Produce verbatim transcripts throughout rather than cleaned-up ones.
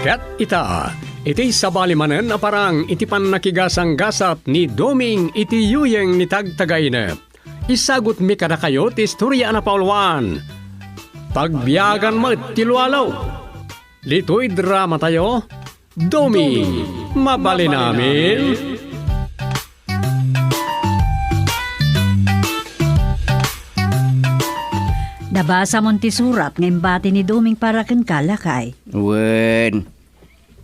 Ket ita, iti sabali manen a parang iti pannakigasanggasat ni Doming iti yuyeng ni tagtagainep, isagutmi kadakayo ti istoria a napauluan, Pagbiagan Met ti Lualo. Ditoy dramatayo, Doming, mabalin amin. Nabasamon ti surat nga imbati ni Doming para kenka, lakay? Wen,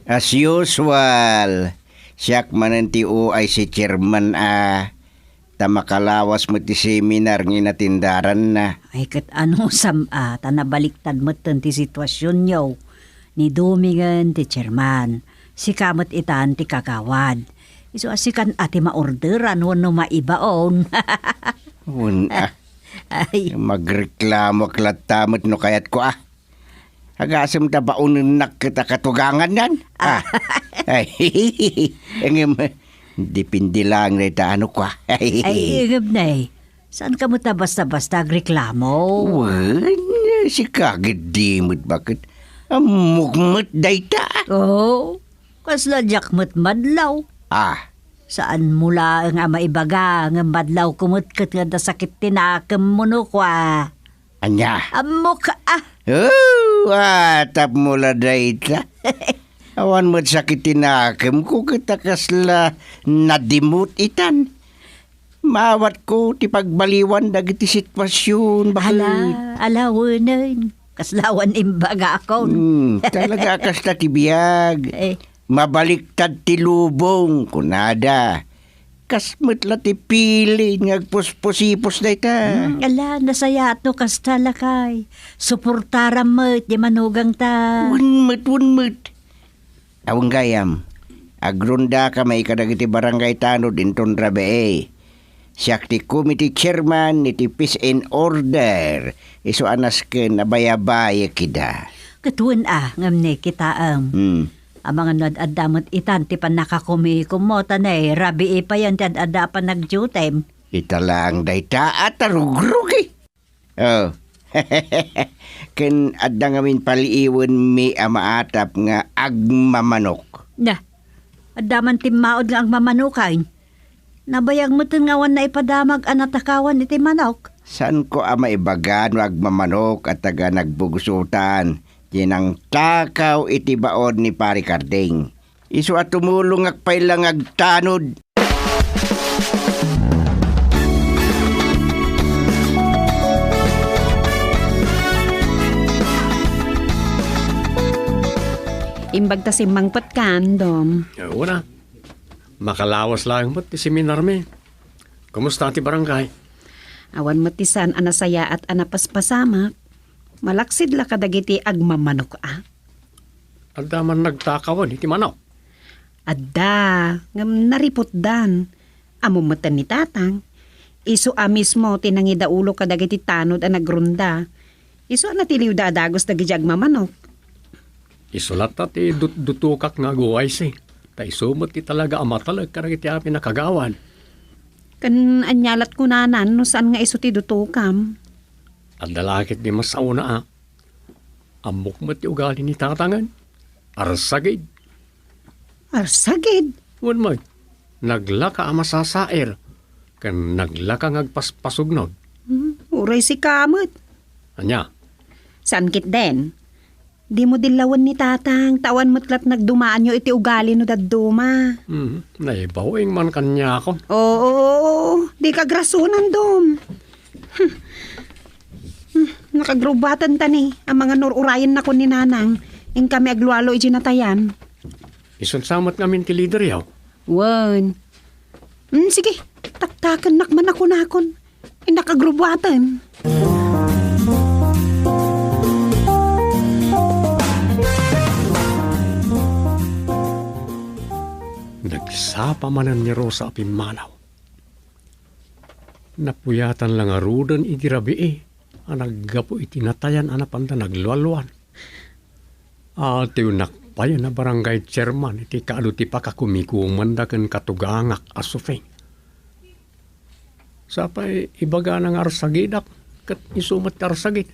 as usual, siak manen ti O I C chairman a, ta makalawas met ti seminar nga inatendaranna. Ay, ket anusam a, ta nabaliktad metten ti situasionyo. Ni Domingen ti chairman, sika met itan ti kagawad. Isu a sikan a ti maorderan wenno maibaon. Wen, a. Ay. Magreklamoak latta met no kayatko, a. Agasem ta baonennak ket a katugangannan. A. A. Ay, ngem, depende laeng dayta a nukua. Ay, ngem, nay, saanka met a basta-basta agreklamo? Wen, sika ketdi met baket. Ammok met dayta. O, kasla diak met madlaw. A. Saanmo laeng a maibaga, ngem madlawko met ket nga adda sakit ti nakemmo, nukua. Ania? Ammok, a. O, atapmo la dayta. Awan met sakit ti nakemko ket a kasla nadimut itan. Maawatko ti pagbaliwan dagiti situasion, baket. Ala, ala, wenen. Kasla awan imbagakon. Hmm, talaga a kasta ti biag. Eh. Mabaliktad ti lubong, kunada. Kas met la ti pilin nga agpuspusipos dayta. Hmm, ala, nasayaat no kasta, lakay. Suportaram met di manugangta. Wen met, wen met. Awan gayam, agrundaka met kadagiti barangay tanod inton rabii. Siak ti committee chairman iti peace and order, isu a nasken a bayabayek ida. Ket wen a, ngem ne kitaem. Hmm. Amangan no ad-adda met itan ti pannakakumikumo, ta ne, rabii payen ti ad-adda a panagdiutim. Ita laeng dayta a tarugrugi. O. Ken adda ngamin paliiwenmi a maatap nga agmamanok. Na, adda man timmaud nga agmamanokan. Nabayag metten nga awan naipadamag a natakawan iti manok. Saanko a maibaga no agmamanok a taga Nagbugsutan ti nangtakaw iti baod ni Pari Karding. Isu a tumulongak pay la nga agtanod. Imbag ta simmangpetkan, Dom. Wen a. Makalawas laeng met ti seminarmi. Kumusta ti barangay? Awan met ti saan a nasayaat a napaspasamak. Malaksid la kadagiti agmamanok a. Adda man nagtakawan iti manok? Adda, ngem nariputdan. Ammom metten ni Tatang. Isu a mismo ti nangidaulo kadagiti tanod a nagrunda. Isu a natiliwda a dagus dagiti agmamanok. Isu latta ti dutdutokak nga aguwaysi. Ta isu met ti talaga a matalek kadagiti amin a kagawad. Ken ania lat kunanan no saan nga isu ti dutokam? Adda la ketdi masaona a. Ammok met ti ugali ni Tatangen. Arsagid. Arsagid? Wen met, naglaka a masasair, ken naglaka nga agpaspasugnod. Hmm, uray sika met. Ania? Saan ketdin? Dimo dillawen ni Tatang, ta awan met lat nagdumaanyo iti ugali no dadduma. Hmm, naibaw man kaniakon. Oo, oo, oo. Dika agrasunan, Dom. Hmm. Hmm, nakagrubatan ta ni, amangan no ur-urayennakon ni Nanang, inkami aglualo iti natayan. Isun sa met ngamin ti lideryo? Wen. Hmm, sige, taktakennak man a kunakon. Innak agrubatan. Nagsapa manen ni Rosa a pimmanaw. Napuyatan la ngaruden idi rabii a naggapu iti natayan a napanda naglualuan. Atiwnak payen a barangay chairman iti kaadu ti pakakumikumanda ken katugangak a Sufeng. Sapay ibagana nga arsagidak, ket isu met ti arsagid.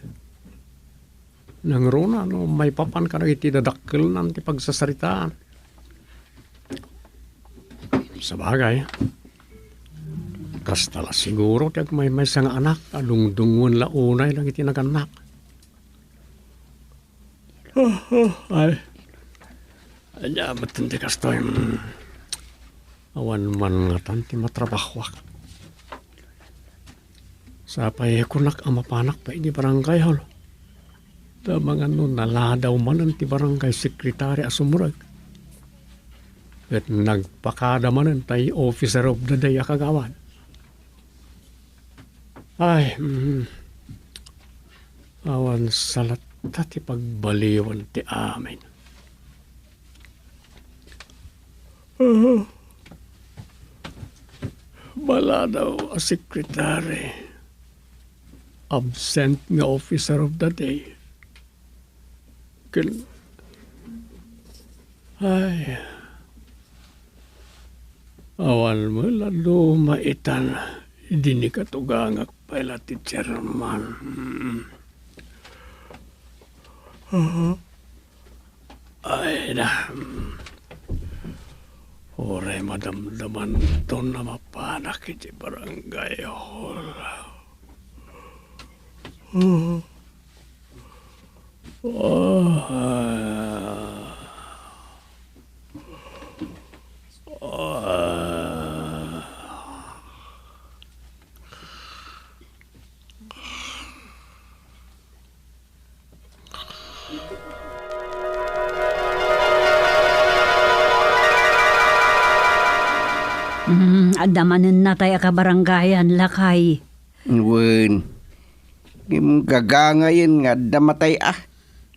Nangruna no maipapan kadagiti dadakkelnan ti pagsasaritaan. Sabagay, kasta la siguro ti agmaymaysa nga anak a dungdungngoen la unay dagiti nagannak. Ay, ania met ti kastoy? Hmm. Awan man ngatan ti matrabahoak. Sapay kunak a mapanak pay idi barangay hall. Ta mangan no naladaw manen ti barangay secretary a sumrek. Ket nagpakada manen tay officer of the day a kagawad. Ay, mm. Awan sa latta ti pagbaliwan ti amin. Aha. Maladaw a secretary. Absent nga officer of the day. Ken, ay, awan met la duma itan idi ni katugangak pay la ti chairman. Mm. Aha. Ay, na. Uray madamdamanton a mapanak iti barangay hall. Mm, adda manenna tay a kabarangayan, lakay. Wen, ngem gagangayen nga adda matay a.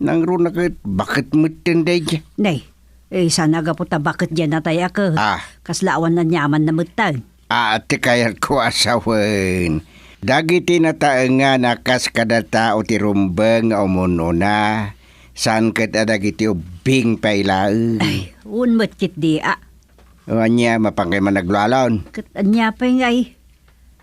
Nangruna ket baket metten daydiay. Nay, eh, sana gapu ta baket diay natay a ket. Ah. Kasla awan aniamanna metten. Ah, ti kayatko a sawen. Dagiti nataengan a kas kada tao ti rumbeng nga umun-una, saan ket a dagiti ubbing pay laeng. Ay, wen met ketdi a. O ania, mapankay man aglualon? Ket ania pay ngay?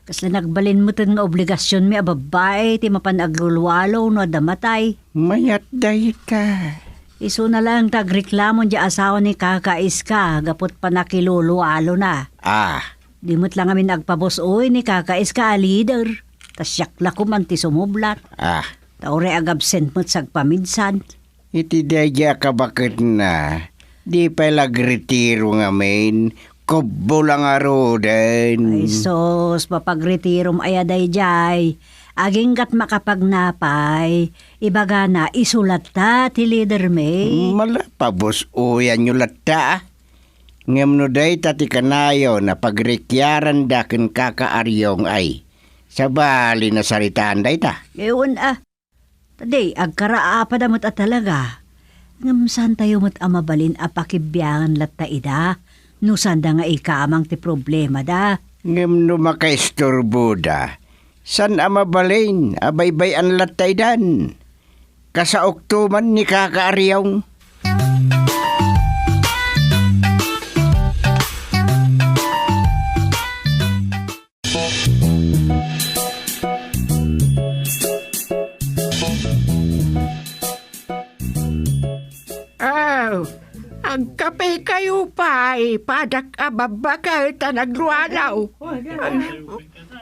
Kasla nagbalin metten nga obligasionmi a babbai ti mapan aglulualo no adda matay. Mayat dayta. Isuna laeng ta agreklamo diay asawa ni Kaka Iska gapu ti panakilulualona. Ah. Di met la ngamin agpabus-oy ni Kaka Iska a leader. Ta siak la koman ti sumublat. Ah. Ta uray agabsent met sa agpamidsan. Iti daydiay a kabaketna, di pay la agretiro ngamin, kubbo la ngaruden. Ay sus, mapagretirom aya daydiay? Aginggat makapagnapay, ibagana, isu latta ti leadermi. Malapabus-oyanyo latta, a. Ngem no dayta ti kanayon a pagrikiaranda ken Kaka Ariong ay, sabali nasaritaan dayta. Ewan a. Ta di, agkaraapada met a talaga. Ngem saantayo met a mabalin a pakibiangan latta ida, no saanda nga ikamang ti problemada. Ngem no makaisturboda, saan a mabalin a baybay-an latta idan? Kasaokto man ni Kaka Ariong. Aw, agkape kayo pay, padak a babbaket a naglualaw. Ay,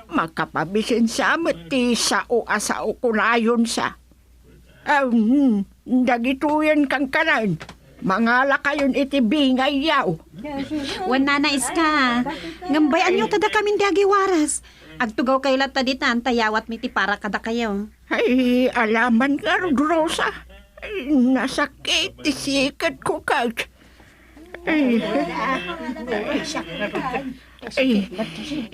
makapabisin sa met ti sao a sao kunayonsa. Aw, mm, dagitoyen kankanan. Mangalakayon iti bingayyo. Wen, Nana Iska, ngem bay-anyo ta dakamin di agiwaras. Agtugawkayo latta ditan ta yawatmi ti para kadakayo. Ay, alaman ngarud, Rosa. Ay, nasakit ti siketko ket. Ay, ay,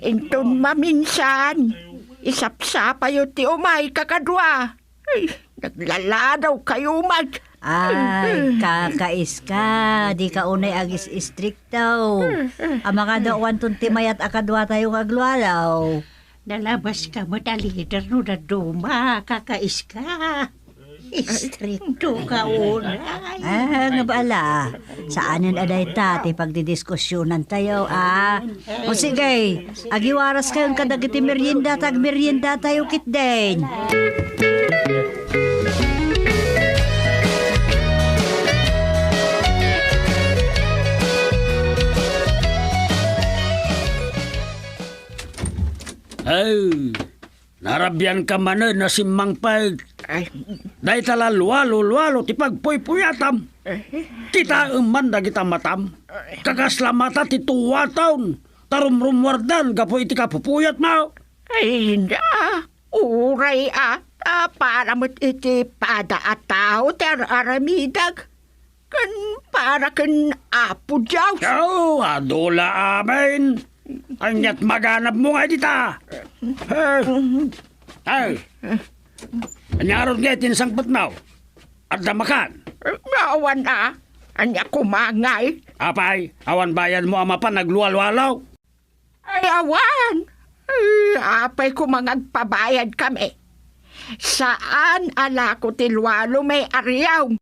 inton maminsan, isapsapayo ti umay kakadua. Ay, naglaladaw kayo met. Ay, Kaka Iska, dika unay agis-istrikto. Amangan no awanton ti mayat a kaduatayo nga aglualaw. Nalabaska met a leader no dadduma, Kaka Iska. Istrikto ka unay. Ah, nga bala. Saanen a dayta ti pagdidiskusionantayo, a. O sige, agiwaras kayon kadagiti merienda ta agmeriendatayo ketdin. Eh, narabian ka manen a simmangpet. Ay. Dayta la lualo-lualo ti pagpuypuyatam. Eh. Kitaem man dagita matam. Ay. Kakasla mata ti tuwaton, ta rumrummuardan gapu iti kapupuyatmo. Ay, na. Uray a, a, para met iti pada a tao ti ar-aramidek. Ken para ken Apo Dios. Oh, adu la amin. Ania't maganabmo nga dita? Eh, eh. Ania ngarud nga ti insangpetmo? Adda makan? Awan a. Ania koma ngay? Apay, awan bayadmo a mapan aglualualo? Ay, awan. Ay, apay koma nga agpabayadkami? Saan a lako ti lualomi, Ariong.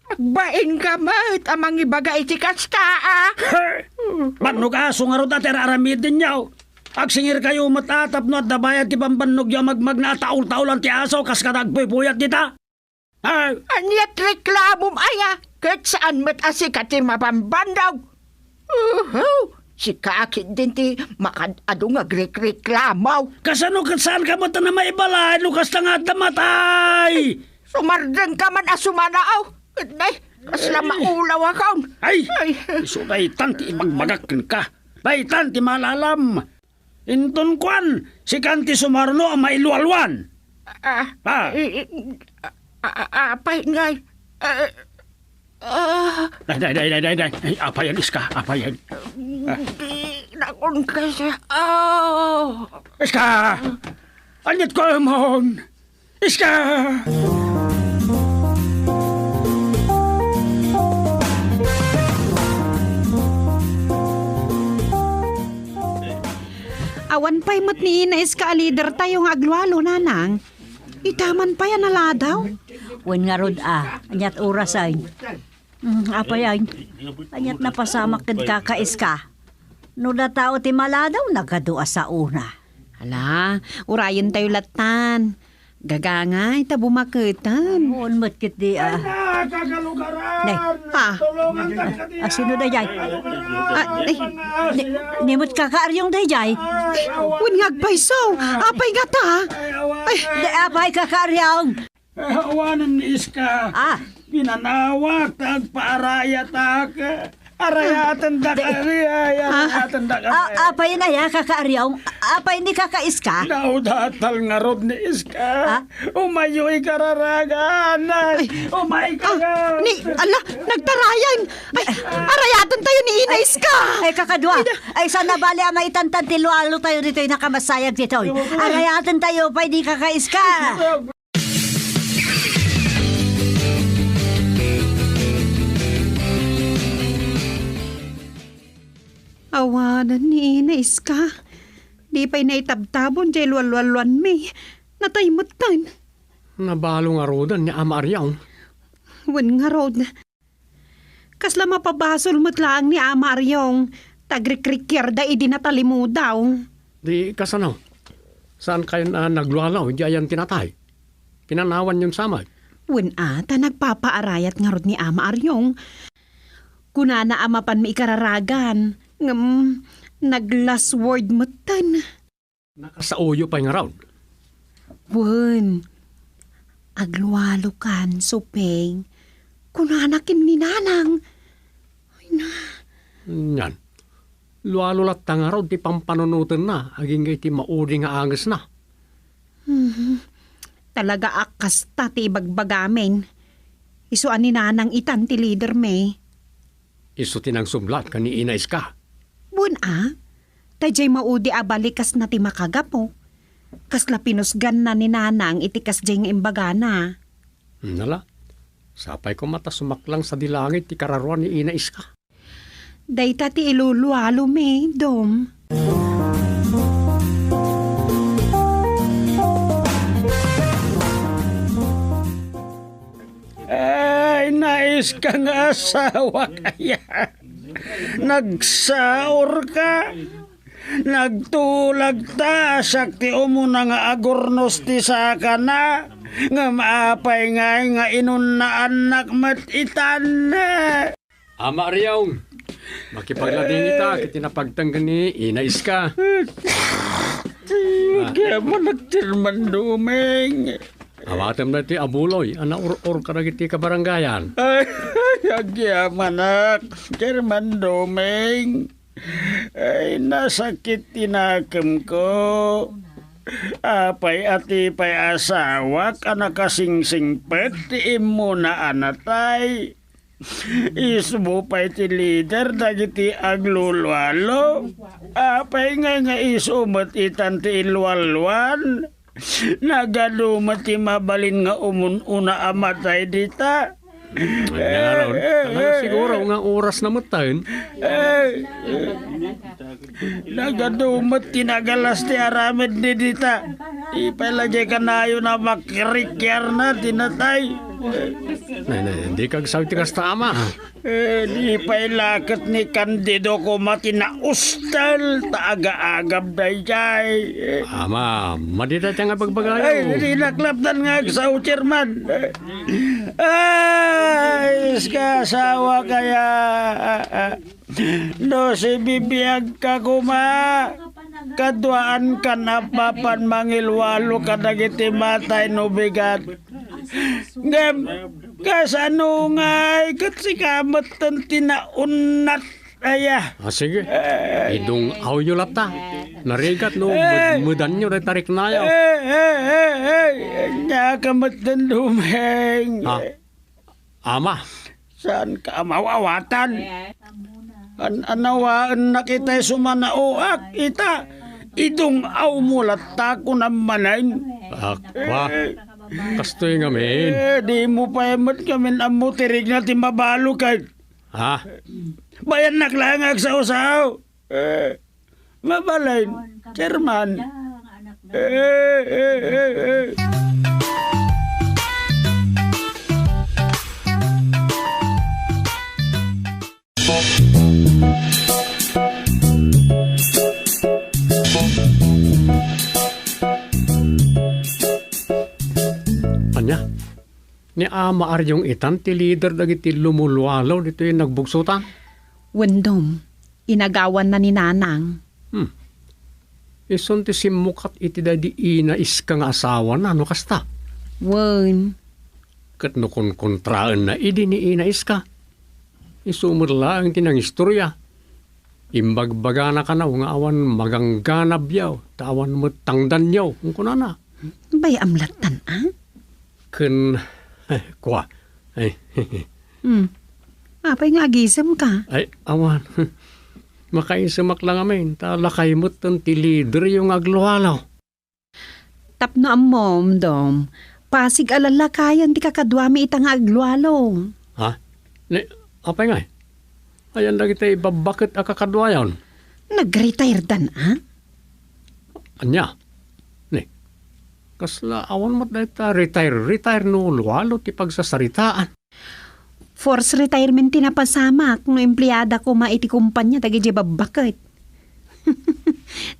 Agbainka met a mangibaga iti kasta, a? He! Bannog aso ngarud a ti ar-aramidenyo. Agsingirkayo met a tapno adda bayad ti bambannogyo a magmagna a taol-taolan ti aso kas kada agpuypuyat dita. He! Ania't reklamom aya? Ket saan met a sika ti mabambannog. Uhu! Sika ketdin ti makaad-adu nga agrikreklamo. Kasano ket saanka met a maibalay no kasta nga adda matay? Sumardengka man a sumanaw. Ket nay, kasla maulawakon. Ay! Ay. Isu daytan ti ibagbagak kenka. Daytan ti malalam. Inton kuan, sikan ti sumaruno a mailualuan. Ah, ah, ah, ah, apay ngay? Ah, ah. Day, day, day, day, day, day. Ay, apayan, Iska, apayan. Ah. Di, nakon kasi, oh. Iska! Ania't kuamon? Iska! Awan pay met ni Ina Iska a leader tayo nga aglualo, Nanang. Ita man pay a naladaw. Wen ngarud a, ania't orasen? Mm, apay ay, ania't napasamak ken Kaka Iska? No da tao ti maladaw, nagadu a saona. Ala, urayen tayo lattan. Gagangay ta bumaketan. Awan met ketdi, ah. Ay, na, kakalugaran! Nay. Ah. Tulungan ta kadi. Ah, sino dayjay? Ah, ay, ni, ni met Kaka Ariong dayjay. Ay, awan. Wen nga agpayso. Apay ngata? Ay, awan. Ay. Di, apay, Kaka Ariong. Eh, awanen ni Iska. Ah. Pinanawak ta agpaarayatak. Arayaten da kari, ay, ah, arayaten da kari. Ah, apay na ya, Kaka Ariong? Apay ni Kaka Iska? Naudatal ngarud ni Iska. Ah? Umayo ikararagan. Ay. Umay ka nga. Ni, ala, nagtarayan. Ay, arayaten tayo ni Ina Iska. Ay, kakadua. Ay, sana bali a maitantan ti lualo tayo ditoy nakamasayag ditoy. Arayaten tayo pay ni Kaka Iska. Awanen ni Ina Iska. Di pay naitabtabon jay lualualuanmi. Natay metten. Nabalo ngaruden ni Ama Ariong. Wen ngarud. Kasla mapabasol met laeng ni Ama Ariong, ta agrikrikiarda idi natalimudaw. Di kasano? Saan kayon a naglualaw, di ayan ti natay? Pinanawanyon sa met. Wen a, ta nagpapaarayat ngarud ni Ama Ariong. Kunana a mapanmi ikararagan, ngem nag-last word metten. Nakasaoyo pay ngarud. Wen, aglualokan, Supeng. Kunana ken ni Nanang. Ay na. Ngan, lualo latta ngarud ti pampanunotenna agingga iti maudi nga angesna. Mhm. Talaga a kasta ti ibagbagamin. Isu a ni Nanang itan ti leadermi. Isu ti nangsublat ken ni Ina Iska. Wen a, ta jay maudi a bali kasna ti makagapu. Kasla pinusganna ni Nanang iti kasjay nga imbagana. Nala, sapay koma ta sumaklang sadi langit ti kararuan ni Ina Iska. Dayta ti ilulualomi, Dom. Ay, naiska nga asawak aya. Nagsaor ka. Nagtulag ta, siak ti umuna nga agurnos ti sakana. Ngem apay ngay nga inunnaannak met itan? Ama Ariong, makipaglading ita ket ti napagtenggen ni Ina Iska. Agyamanak, Chairman Dumeng. Awatem daytoy a buloy a naur-or kadagiti kabarangayan. Ay, agyamanak, Chairman Dumeng. Ay, nasakit ti nakemko. Apay a ti pay asawak a nakasingsingpet ti immuna a natay. Isu pay ti lider dagiti aglulualo. Apay ngay nga isu met itan ti illualuan? Nagadu met ti mabalin nga umun-una a matay dita. Ania ngarud? Talaga siguro nga oras na met tayo. Eh, nagadu met ti nagalas ti aramid ni dita. Ipay lagi kanayon a makrikiarna ti natay. Nay, nay, di kagsaw ti kasta, ama. Eh, di pay la ket ni Candido koma ti naustal ta aga-agab daydiay. Ama, madi dayta nga bagbagayo. Ay, di naklapdan nga agsaw, Chairman. Ay, iska asawa kaya. No sibibiagka koma, kaduaankan a mapan mangilualo kadagiti matay no bigat. Ngem, kasano ngay ket sika metten ti naunnat aya? Ah, sige. Eh. Idung-awyo latta. Narigat no Eh. medmedanyo dayta riknayo. Eh, eh, eh, eh. Ania ka metten, Dumeng? Ah. Ama. Saan ka amaw-awatan? An-, anawaennak itay sumanauak, ita. Idung-awmo latta, kunam manen. Ah, kwa. Eh. Kastoy ngamin. Eh, di mo pay met ngamin ammo ti rikna ti mabalukay. Ha? Bayannak laeng nga agsawsaw. Eh. Mabalin, Chairman. Eh, eh, eh, eh. Ania? Ni Ama Ariong itan ti lider dagiti lumulualo ditoy nagbugsotan? Wen, Dom, inagawanna ni Nanang. Hmm. Isun ti simmukat iti daydi Ina Iska nga asawana, no kasta? Wen. Ket no konkontraenna idi ni Ina Iska, isu met laeng ti nangistoria. Imbagbagana kano nga awan magangganabyo, ta awan met tangdanyo, kunkunana. Bay-am lattan, a? Ken, eh, kua. Ay. Hmm. Apay nga agisemka? Ay, awan. Makaisemak la ngamin, ta lakay metten ti lideryo nga aglualo. Tapno ammom, Dom, pasig a lallakayan ti kakaduami ita nga aglualo. Ha? Ni, apay ngay? Ayan dagiti babbaket a kakaduayon? Nagretirdan, a? Ania? Ni, kasla awan met dayta retire, retire no lualo ti pagsasaritaan. Forced retirement ti napasamak no empleada koma iti kompania dagiti babbaket.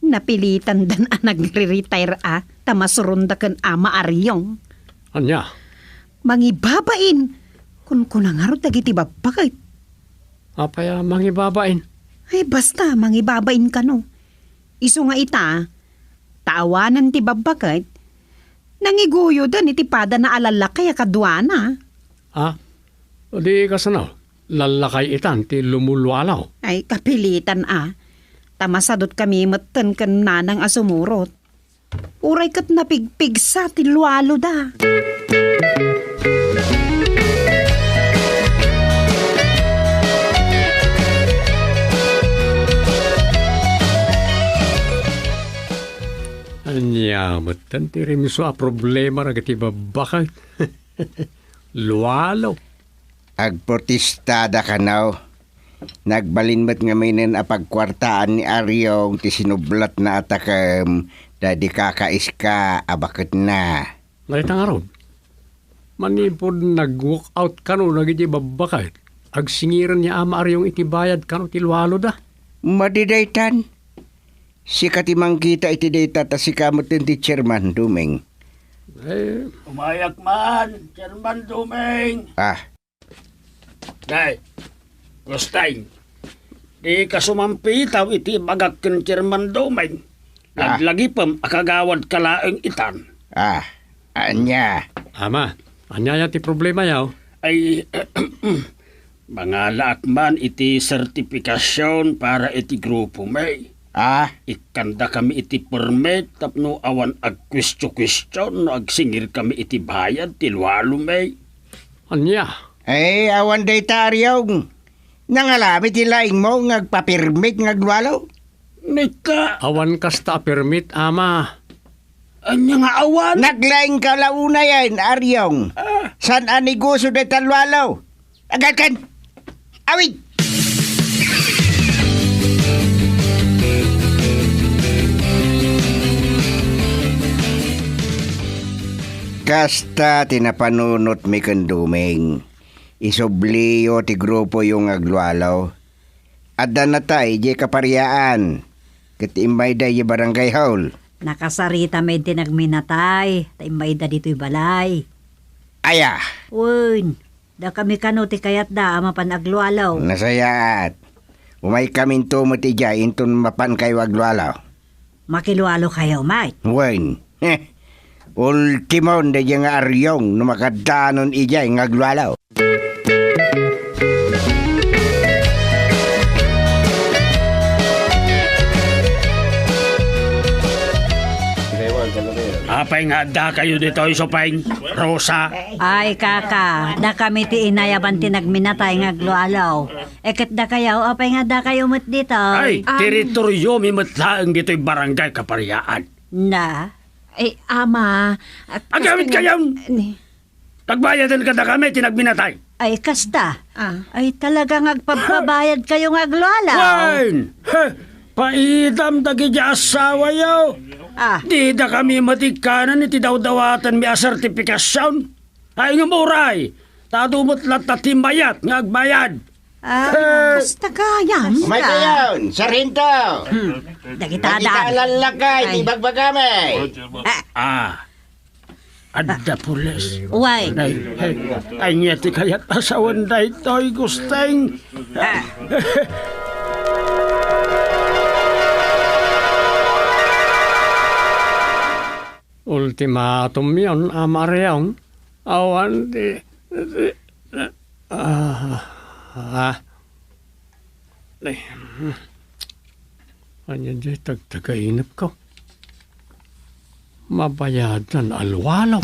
Napilitandan a nagre-retire a ta masuronda ken Ama Ariong. Ania? Mangibabain, kunkuna ngarud dagiti babbaket. Apay a mangibabain? Ay, basta, mangibabain kano. Isu nga ita, ta awanen ti babbaket, nangiguyoden iti padana a lallakay a kaduana. Ah, di kasano? Lallakay itan ti lumulualo. Ay, kapilitan a. Ta masadutkami metten ken nanang a sumurot. Uray ket napigpigsa ti lualoda. Ania metten ti rimso a problema dagiti babbaket? Lualo. Agprotestada kano. Nagbalin met ngaminen a pagkuartaan ni Ariong ti sinublatna a takem daydi Kaka Iska a baketna. Dayta ngarud, manipud nag-walk out kano dagiti babbaket, agsingiren ni Ama Ariong iti bayad kano ti lualoda. Madi daytan. Sika ti mangkita iti dayta ta sika metten ti chairman, Dumeng. Eh. Umayak man, Chairman Dumeng. Ah. Day, Gustay, di ka sumampitaw iti bagak ken Chairman Dumeng. Ah. Laglagipem a kagawadka laeng itan. Ah, ania? Ama, ania ti problemayo? Ay, mangalaak man iti sertifikasion para iti grupomi. Ah? Ikkandakami iti permit tapno awan agkuestio-kuestion no agsingirkami iti bayad ti lualomi. Ania? Eh, awan dayta, Ariong. Nangalami ti laingmo nga agpapirmit nga aglualo? Nika. Awan kasta a permit, ama. Ania nga awan? Naglaingka la unayen, Ariong. Ah. Saan a negosio dayta lualo? Agaykan! Awid! Kasta ti napanunotmi ken Duming. Isubliyo ti grupoyo nga aglualo. Adda natay idiay kapariaan, ket immayda idiay barangay hall. Nakasarita met ti nagminatay, ta immayda ditoy balay. Aya! Wen, dakami kano ti kayatda a mapan aglualo? Nasayaat. Umaykaminto met idiay inton mapankayo aglualo. Makilualokayo met. Wen. Ultimon daydiay nga Ariong no makaddanon idiay nga aglualo. Apay nga addakayo ditoy, Supeng, Rosa? Ay, kaka, dakami ti inayaban ti nagminatay nga aglualo. E ket dakayo, apay nga addakayo met ditoy? Ay, ah, teritoriomi met laeng ditoy barangay kapariaan. Na? Ay, ama, at Agamit kayon! Ni- Pagbayadan kadakami ti nagminatay. Ay, kasta. Ah. Ay, talaga nga agpagpabayad kayo nga aglualo. Wen! Heh! Paidam dagiti asawayo. Ah. Dida kami matikkanan iti dawdawatanmi a sertifikasion. Ay, nga muray! Ta adu met latta ti mayat nga agbayad. Ah, eh, kasta gayam. Umay kayon, sarhento. Hmm. Dagita Dagita dan. Lalakay, Ay. Ibagbagami. Ah. Ah. Adda pulis. Why? Ay, ay, ania ti kayat a sawen daytoy, Gusteng? Ah. Ultimatumyon, Ama Ariong. Awan ti, ti, ah, ah. Ay, hmm. Ania diay tagtagainepko? Mabayadan a lualo.